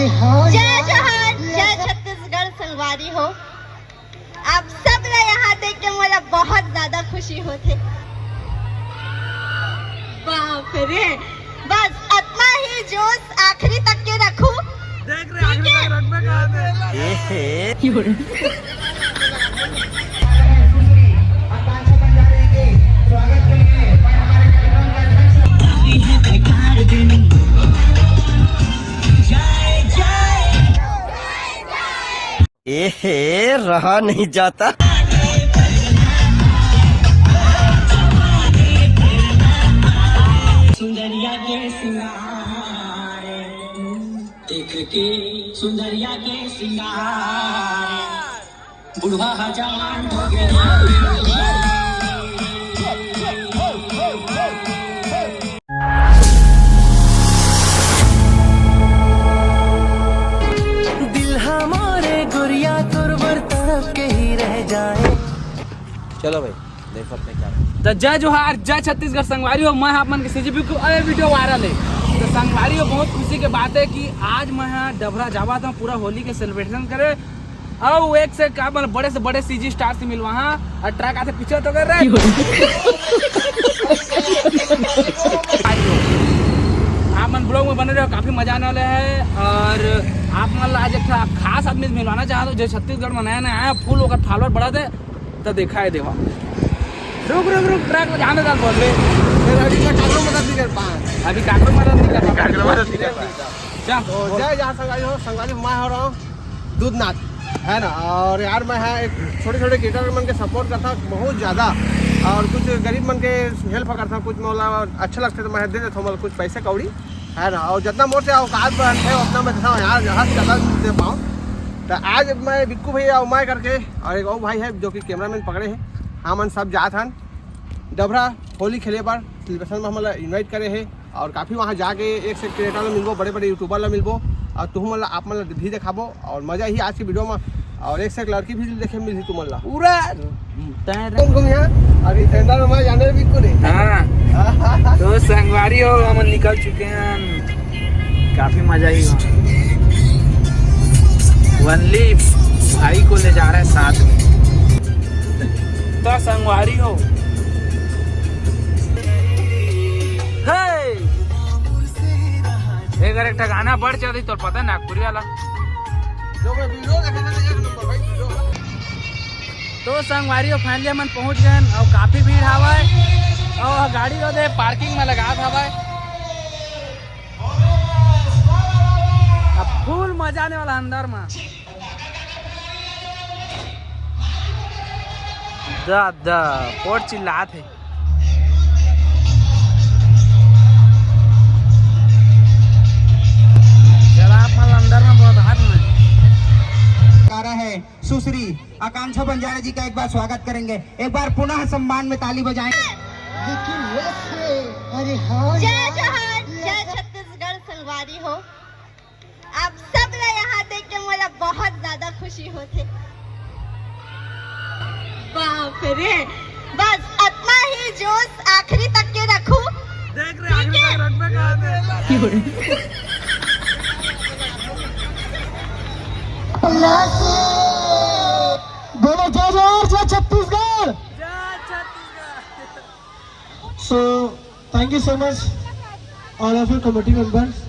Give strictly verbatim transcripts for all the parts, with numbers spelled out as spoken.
जय जोहार, जय छत्तीसगढ़ संगवारी हो। आप सब ला यहाँ देख के मोला बहुत ज्यादा खुशी होथे। बाप रे, बस अतना ही जोश आखिरी तक के रखू। देख रहे, आखिरी तक रखबे कहाँ दे। एहे, रहा नहीं जाता। सुंदरिया के सिंगार, देख के सुंदरिया के सिंगार, बुढ़वा जवान हो गया। दिल हमारे गोरिया तोर बर तड़प के ही रह जाए। चलो भाई, देखो अपने क्या। त जय जोहार, जय छत्तीसगढ़ संगवारी हो। मैं आप मन के सीजी बिक्कू, अरे वीडियो वायरल है। तो संगवारी हो, बहुत खुशी के बात है कि आज मैं यहाँ डभरा जावा था पूरा होली के सेलिब्रेशन करे। अउ एक से का, मतलब, बड़े से बड़े सीजी स्टार से मिलवा, हाँ, और ट्रक आते पीछे तो कर रहे। आप मन ब्लॉग में बने रहो, काफी मजा आने वाला है। और आप मन ला आज एक ठा खास आदमी से मिलवाना चाहत हो, जो छत्तीसगढ़ में नया नया आया, फुल ओकर फॉलोअर बढ़ा दे, तो देखा है देवा। रुक, रुक, रुक, ट्रक में जाने डाल बोल रहे। फिर अभी मैं काकरो मदद नहीं कर पाया। अभी काकरो मदद नहीं कर पाया। काकरो मदद नहीं कर पाया। जा, तो बोल। जय जहाँ संगवारी हो, संगवारी मैं हो रहा हूँ दूधनाथ, है ना। और यार, मैं है एक छोटे छोटे क्रिएटर मन के सपोर्ट करता हूँ बहुत ज़्यादा, और कुछ गरीब मन के हेल्प करता हूँ, कुछ मोला अच्छा लगता है तो मैं दे देता हूँ, मतलब, कुछ पैसे कौड़ी, है ना। और जितना मोर से औकात बनते है उतना मैं देता हूँ यार, हर जगह दे पाऊँ। तो आज मैं बिक्कू भैया, उमाय करके, और एक और भाई है जो कि कैमरामैन पकड़े हैं, हमन सब जात हन डभरा होली खेले बर। सेलिब्रेशन में हमन ला इनवाइट करे हे और काफी वहाँ जाके एक से एक क्रिएटर ला मिलबो, बड़े बड़े यूट्यूबर ला मिलबो और तुहू मन ला, आप मन ला भी देखाबो और मजा ही आज की वीडियो में। और एक से एक लड़की भी देखे मिलही तुमन ला। पूरा तैं कौन घूम यहाँ? अभी सेंटर में जाने भी को नहीं। हाँ। तो संगवारी हो, हम निकल चुके हैं, काफी मजा ही हुआ। वनली भाई को ले जा रहा है साथ में। तो संगवारी हो, हे! एक बार एक ठा गाना बढ़ जाती तो पता है नागपुरी वाला। जो मैं वीडियो देखे थे, एक नंबर भाई, वीडियो। तो संगवारी हो, finally हमन पहुंच गए और काफी भीड़ हवय और गाड़ी ला दे पार्किंग में लगा हवय। अब फुल मजा आने वाला अंदर में। दा, दा, कोट चिल्लात हे। चला, आप मन अंदर में बहुत हाथ में। कारा है, सुश्री आकांक्षा बंजारे जी का एक बार स्वागत करेंगे। एक बार पुनः सम्मान में ताली बजाएं। लेकिन यस, अरे हाँ जय यार, जोहार, यस। जय छत्तीसगढ़ संगवारी हो। आप सब ला यहाँ देख के मोला बहुत ज्यादा खुशी होथे। बाप रे, बस अतना ही जोश आखिरी तक के रखू। देख रहे, आखिरी तक रखबे कहाँ दे। बोलो जय जोहार, जय Chhattisgarh. So, thank you so much, all of you committee members.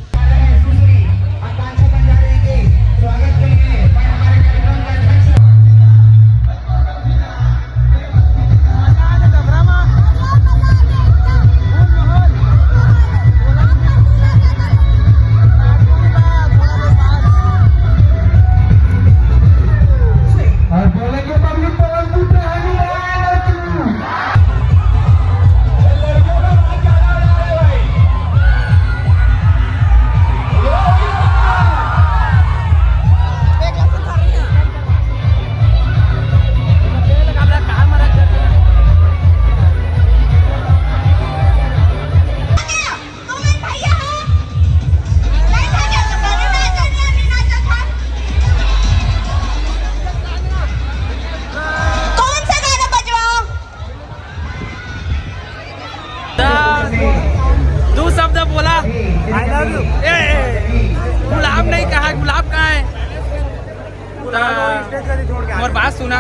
Stage का छोड़ के मोर बात सुना,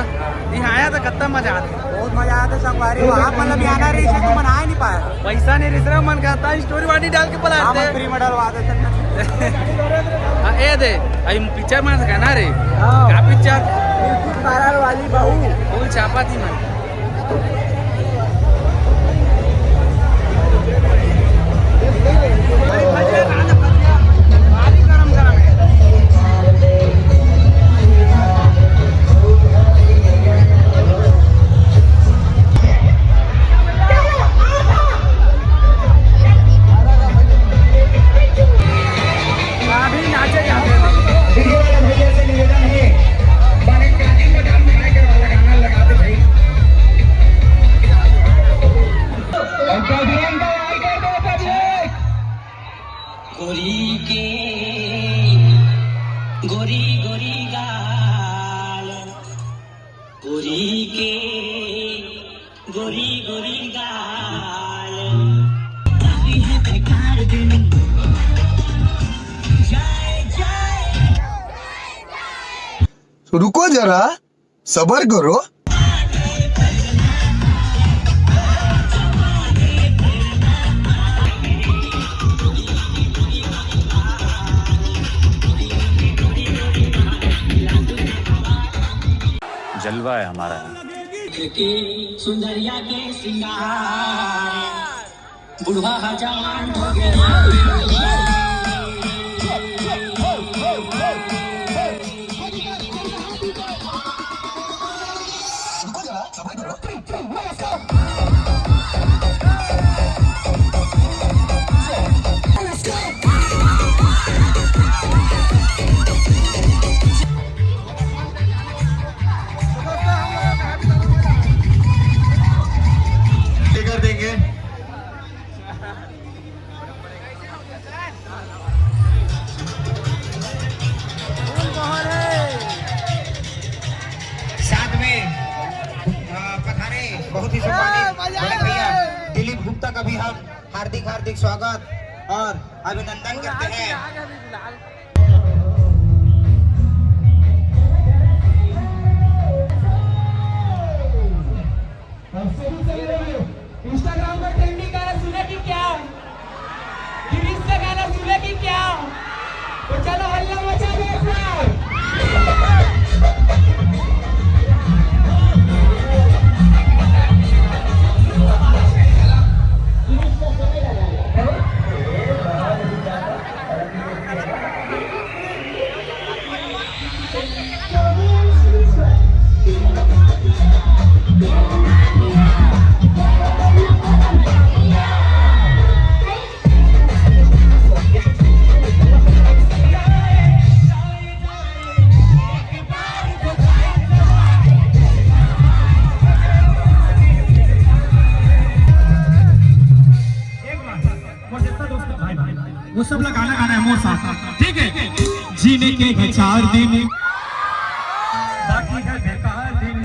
इहाँ आया था, कितना मजा आता। बहुत मजा आता संगवारी, वहाँ मतलब यहाँ ना रही, तो मन आ ही नहीं पाया। पैसा नहीं रिस रहा, मन करता है स्टोरी वाडी डाल के पला हाँ, देते। मैं फ्री में डलवा देते। हाँ, ए दे, अभी पिक्चर में था ना रे। हाँ। का पिक्चर? तारा वाली बहू। फूल छापा थी मैं। गोरी के, गोरी गोरी गाल, गोरी के, गोरी गोरी गाल। रुको जरा, सबर करो। जलवा है हमारा। सुंदरिया के सिंगार। बुढ़वा हा जवान हो गया। कर देंगे। साथ में, अ, पधारे बहुत ही सम्मानित बड़े भैया दिलीप गुप्ता का भी हम हार्दिक हार्दिक स्वागत और अभिनंदन करते हैं। और सभी से बोल रहे हो, Instagram पर ट्रेंडिंग गाना सुना कि क्या? गिरीश का गाना सुना कि क्या? तो चलो हल्ला मचा दो एक बार। मोर जितना दोस्त है, भाई, भाई, वो सब ला गाना गाना है मोर साथ, ठीक है? जीने के है चार दिन, बाकी है बेकार दिन।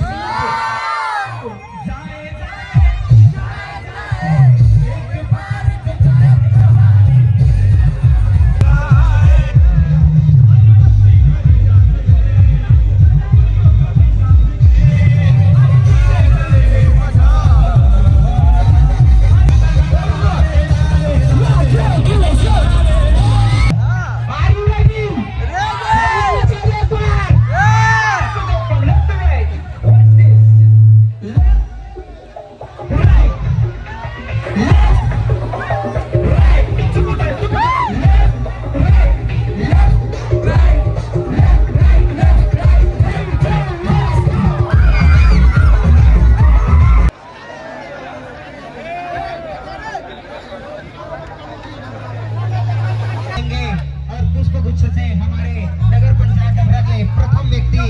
और पुष्प गुच्छ से हमारे नगर पंचायत डबरा के प्रथम व्यक्ति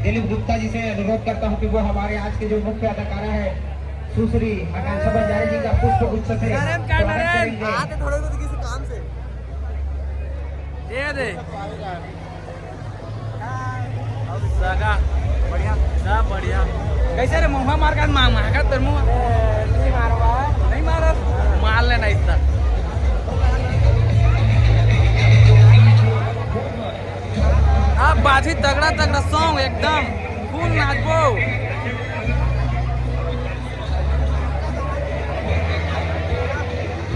दिलीप गुप्ता जी से अनुरोध करता हूँ कि वो हमारे आज के जो मुख्य अदाकारा है सुश्री आकांक्षा भंडारी जी का पुष्प गुच्छ से नरेंद्र का स्वागत नरेंद्र। करेंगे। आते थोड़े बहुत किसी काम से। ये दे। सगा। बढ़िया। सब बढ़िया। कैसे रे, मुंह मार का मांग मांगा तेरे मुंह? ए, नहीं मारूंगा। नहीं मारा? मार लेना इतना। अब बात तगड़ा तगड़ा सॉन्ग एकदम फुल नाचबो।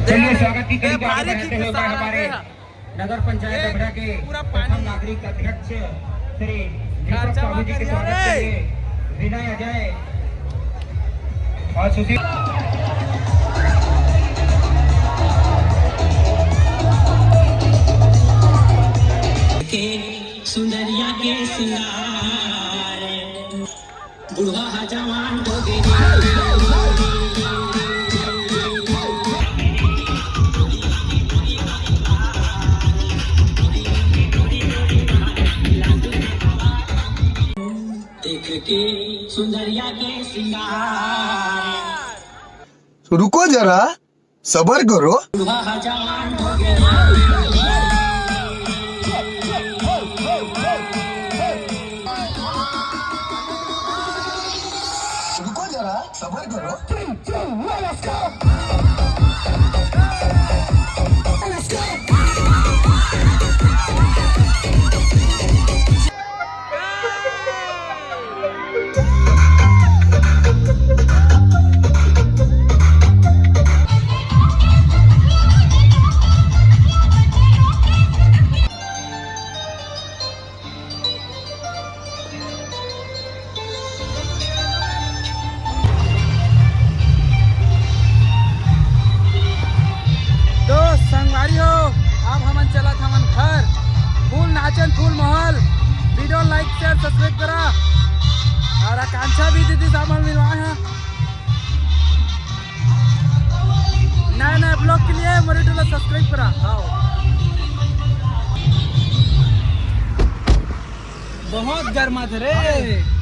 चलिए, स्वागत की कड़ी का आगे बढ़ाते हुए हमारे नगर पंचायत अबड़ा के पूरा प्रथम नागरिक अध्यक्ष श्री दीपक साहू जी के स्वागत के लिए विनय अजय और सुशील। सुंदरिया के सिंगार, बुढ़वा हा जवान हो गे। देख के सुंदरिया के सिंगार। रुको जरा, सबर करो। रुको जरा, सबर करो। दोस्त संगवारी हो, अब हमन चलत हमन घर। फुल नाचन, फुल माहौल। वीडियो like, share, subscribe करा। और आकांक्षा भी दीदी सामल मिलवा है। नए नए ब्लॉग के लिए मोरे टोला subscribe करा। हाँ। बहुत गर्मा थे रे।